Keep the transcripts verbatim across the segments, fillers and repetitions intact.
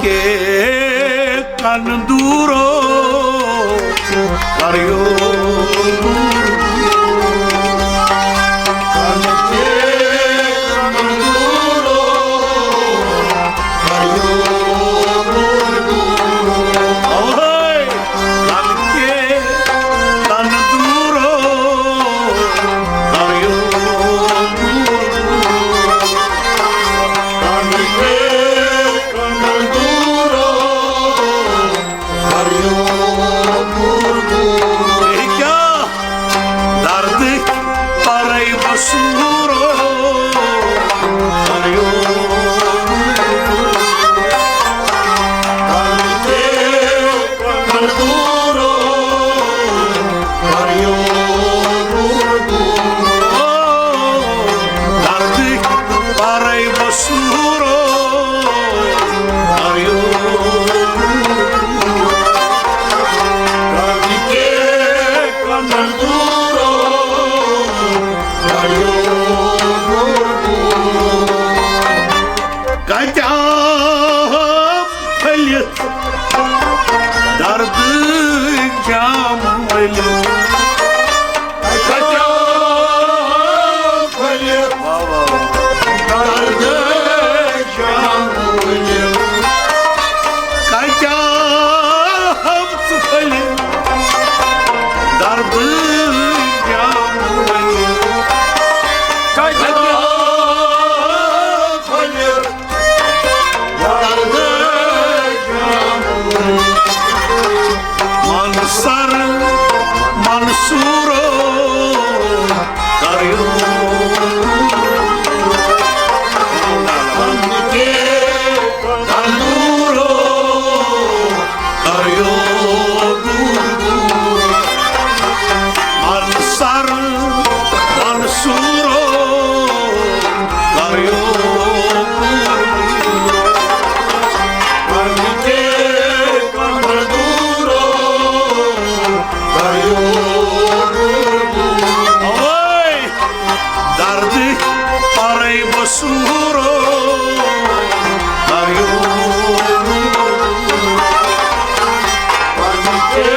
کے کن دورو کریو۔ اوہے، کن کے کن دورو کریو۔ کن کے کن دورو کریو۔ بیٚیہِ کیٛاہ؟ دردٕکۍ پرے بصوٗرو کریو۔ کن کے کن دورو کریو۔ دردٕکۍ پرے بصوٗرو کریو۔ کن کے کن دورو کریو۔ کتہِ آو پھٔلِتھ دردٕکۍ جام ؤلِتھ؟ کتہِ آو پھٔلِتھ دردٕکۍ جام ؤلِتھ؟ کتہِ آو ژٕ پھٔلِتھ دردٕکۍ جام ؤلِتھ؟ کتہِ آو پھٔلِتھ من سر منصورو کریو۔ کریو۔ من سر منصورو کریو۔ کن کے کن دورو کریو۔ اوے، دردٕکۍ پرے بصوٗرو کریو۔ کن کے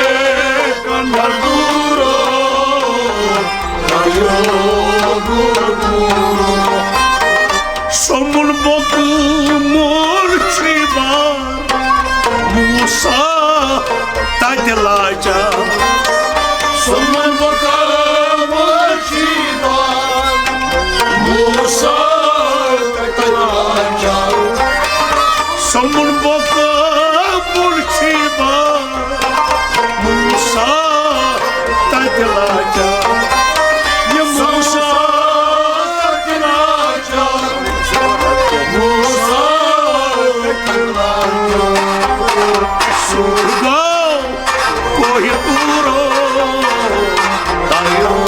کن دورو سومُن بۄکہٕ مول چھُے بار، موسیٰ تتہِ لاچار۔ سومُن بۄکہٕ مول چھُے بار، موسیٰ تتہِ لاچار۔ سومُن بۄکہٕ مول چھُے بار، موسیٰ تتہِ لاچار۔ یہِ موسیٰ تتہِ لاچار۔ موسیٰ تتہِ لاچار۔ سُر گوٚو کوہِ طورو تریو۔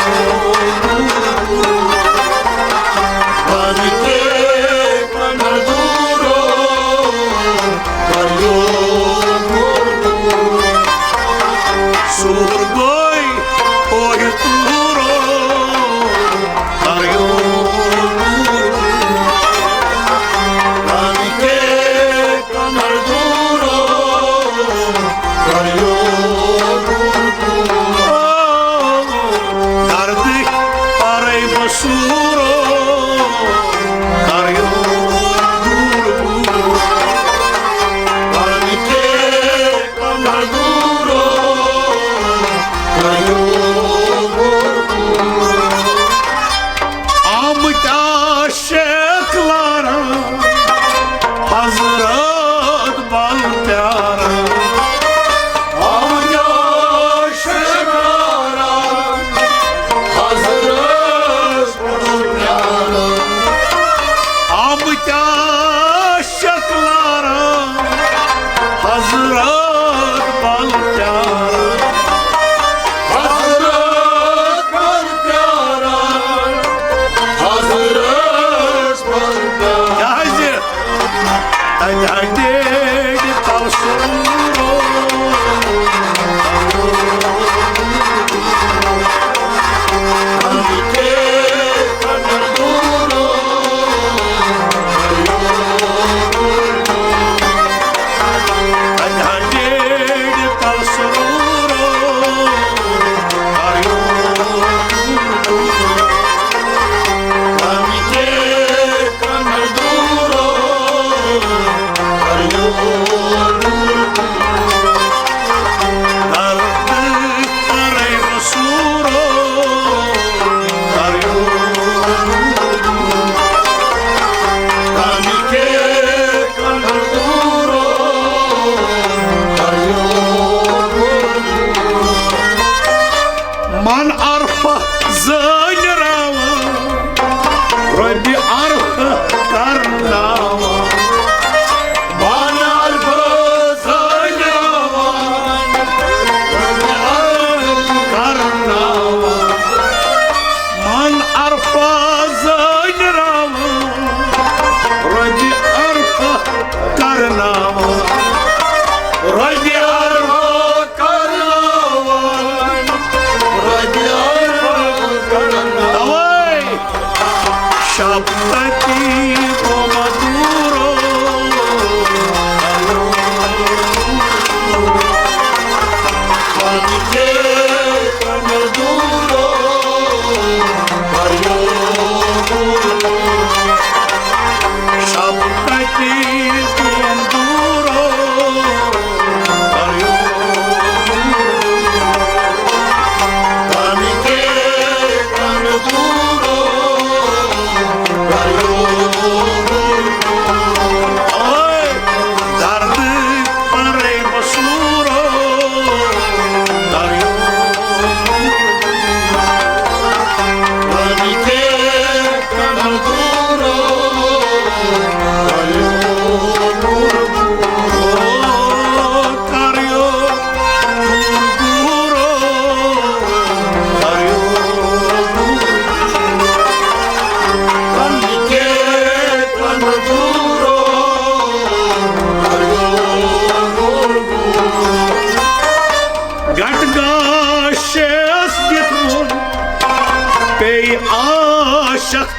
کن کے کن دورو کریو۔ سُر گوٚو کوہِ طورو کریو۔ کن کے کن دورو کریو۔ دردٕکۍ پرے بصوٗرو کریو۔ کن کے کن دورو کریو۔ آمٕتۍ عاشق لاران، حضرت بل پیاران۔ آمٕتۍ عاشق لاران، حضرت بل پیاران۔ آمٕتۍ عاشق لاران، حضرت بل پیاران۔ حضرت بل پیاران، حضرت بل پیاران۔ کیٛازِ؟ تتہِ ہٹے تل سورو۔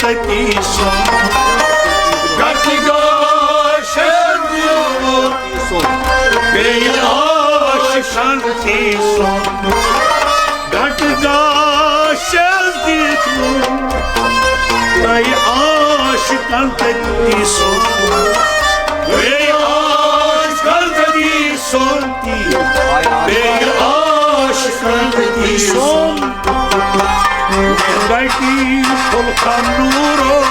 تتی سُن۔ گٹہٕ گاشس دیُت بیٚیہِ عاشقن تی سُن۔ گٹہٕ گاشس دیُت تۄہہِ عاشقن تتی سُن۔ بیٚیہِ عاشقن تتی سُن۔ بیٚیہِ عاشقن تتی سُن۔ گٹی پھُل کھا نوٗرو۔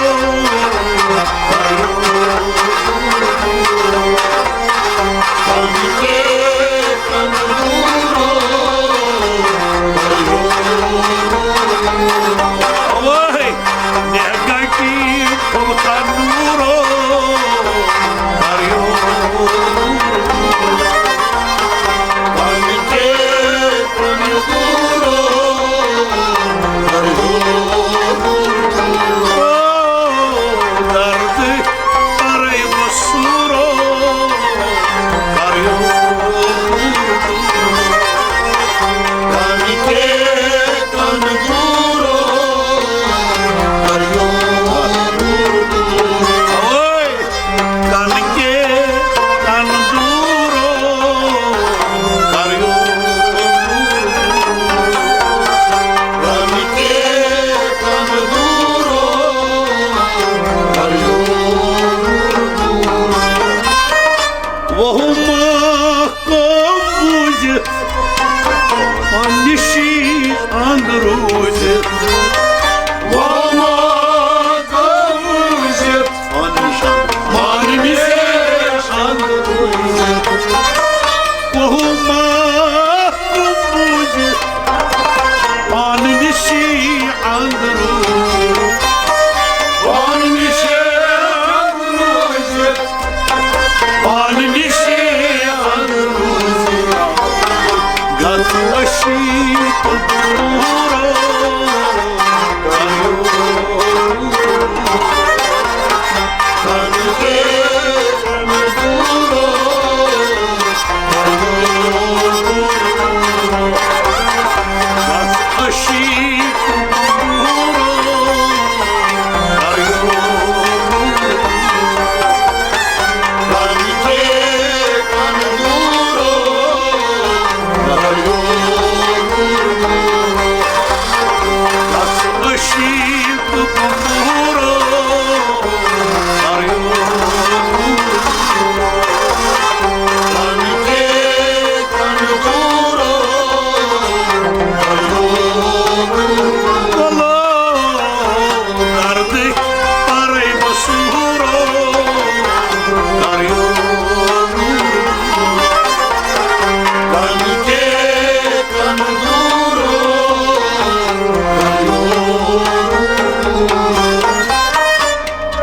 اوے، گٹی پھُل کھا نوٗرو۔ کن کے کن دوٗرو کریو۔ کن کے کن دوٗرو کریو۔ وہُم کم بوٗزِتھ پننہِ شی اندر روٗزِتھ۔ وہُم کم بوٗزِتھ پننہِ شی اندر روٗزِتھ۔ وہُم کم بوٗزِتھ پننہِ شی اندر روٗزِتھ۔ پننہِ شی اندر روٗزِتھ۔ پننہِ شی اندر روٗزِتھ۔ گژھ عشیق دوٗرو۔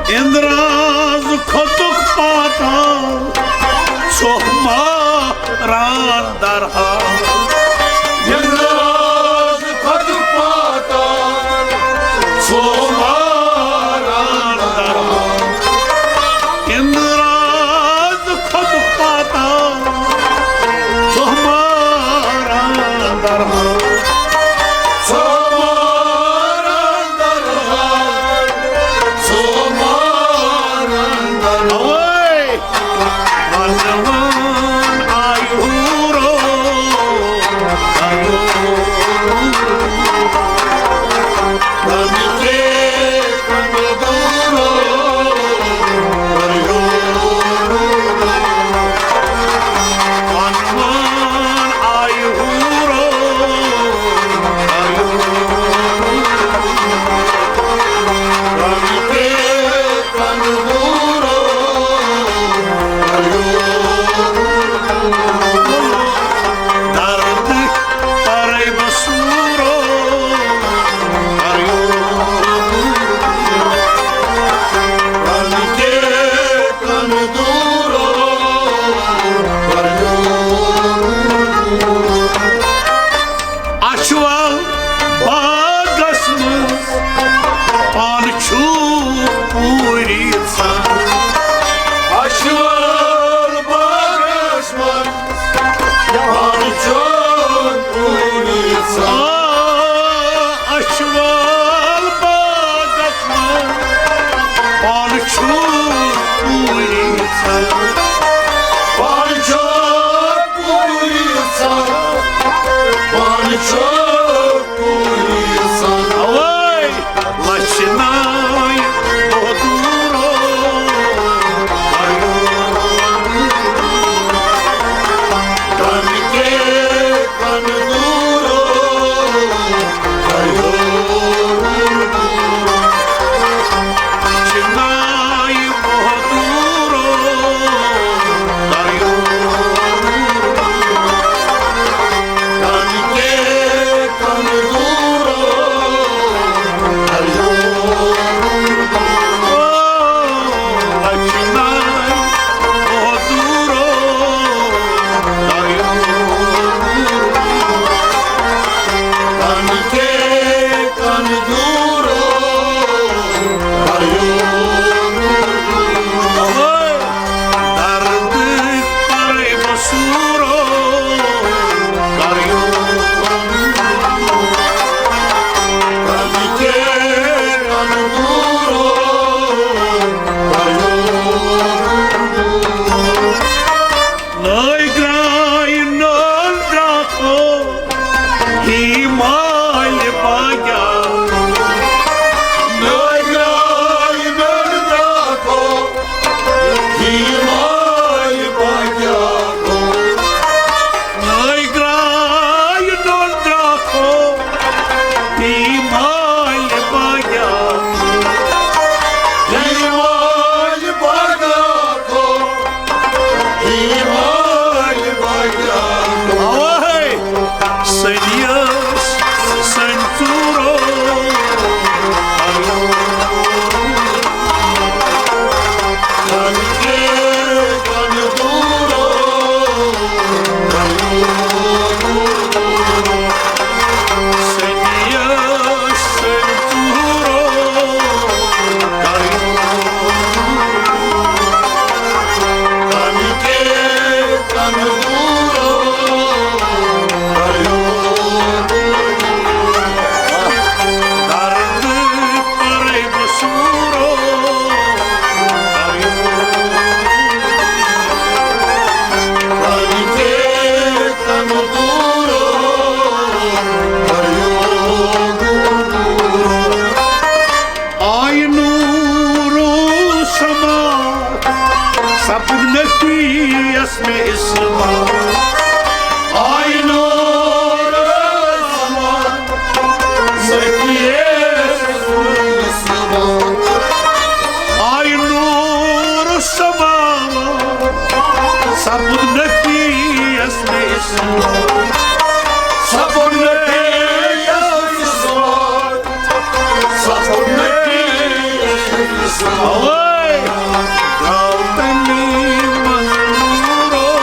اندراز کھوٚتُکھ پاتال، ژھوٚہ ماران درحال۔ اندراز کھوٚتُکھ پاتال، ژھوٚہ ماران درحال۔ اندراز کھوٚتُکھ پاتال، ژھوٚہ ماران درحال۔ ژھوٚہ ماران درحال، ژھوٚہ ماران درحال۔ اوے، وَنوان آیہِ ہوٗرو۔ اوے! سنیس سنتورو، آی نورو سما، سپُد نفیس مےٚ اسما۔ آی نورو سما، سپُد نفیس مےٚ اسما۔ آی نورو سما، سپُد نفیس مےٚ اسما۔ سپُد نفیس مےٚ اسما۔ اوے! درٛاو تَمی منٛز نوٗرو۔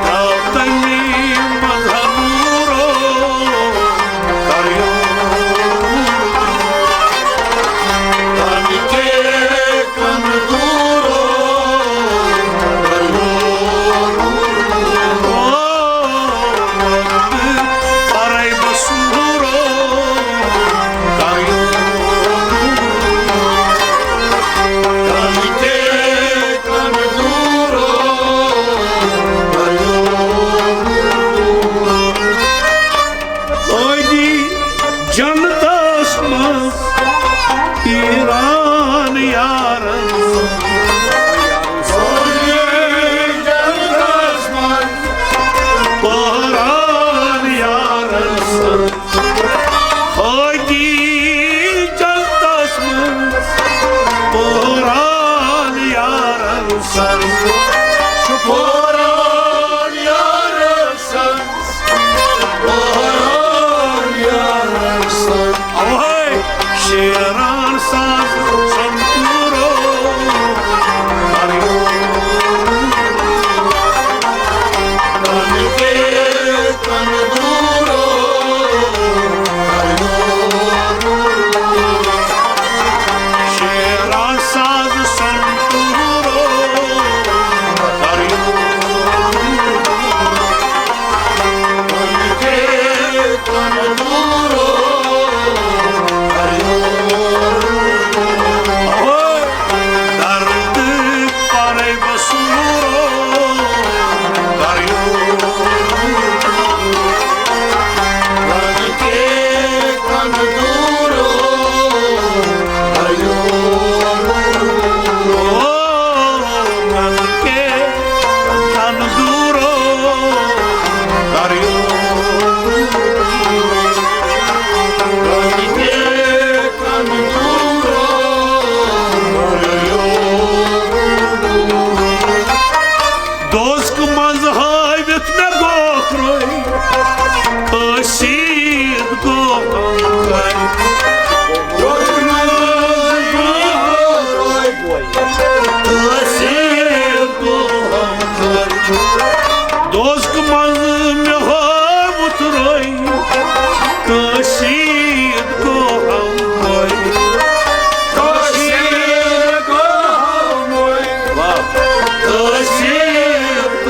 درٛاو تَمی منٛز نوٗرو۔ عٲدی جنتس منٛز پیران یارن سُنٛد۔ عٲدی جنتس منٛز پیران یارن سُنٛد۔ عٲدی جنتس منٛز پیران یارن سُنٛد۔ چھُ پیران یارن سُنٛد۔ اوہے! شیران ساز سنتورو، کریو۔ کن کے کن دورو، کریو۔ شیران ساز سنتورو، کریو۔ دوزخہٕ منٛز ہٲوِتھ مےٚ گوکھرٲے، قٲصد گوٚو غمخور۔ دوزخہٕ منٛز ہٲوِتھ مےٚ گوکھرٲے، قٲصد گوٚو غمخور۔ دوزخہٕ منٛز مےٚ ہٲوِتھ رٲے، قٲصد گوٚو غمخور۔ قٲصد گوٚو غمخور۔ واہ۔ قٲصد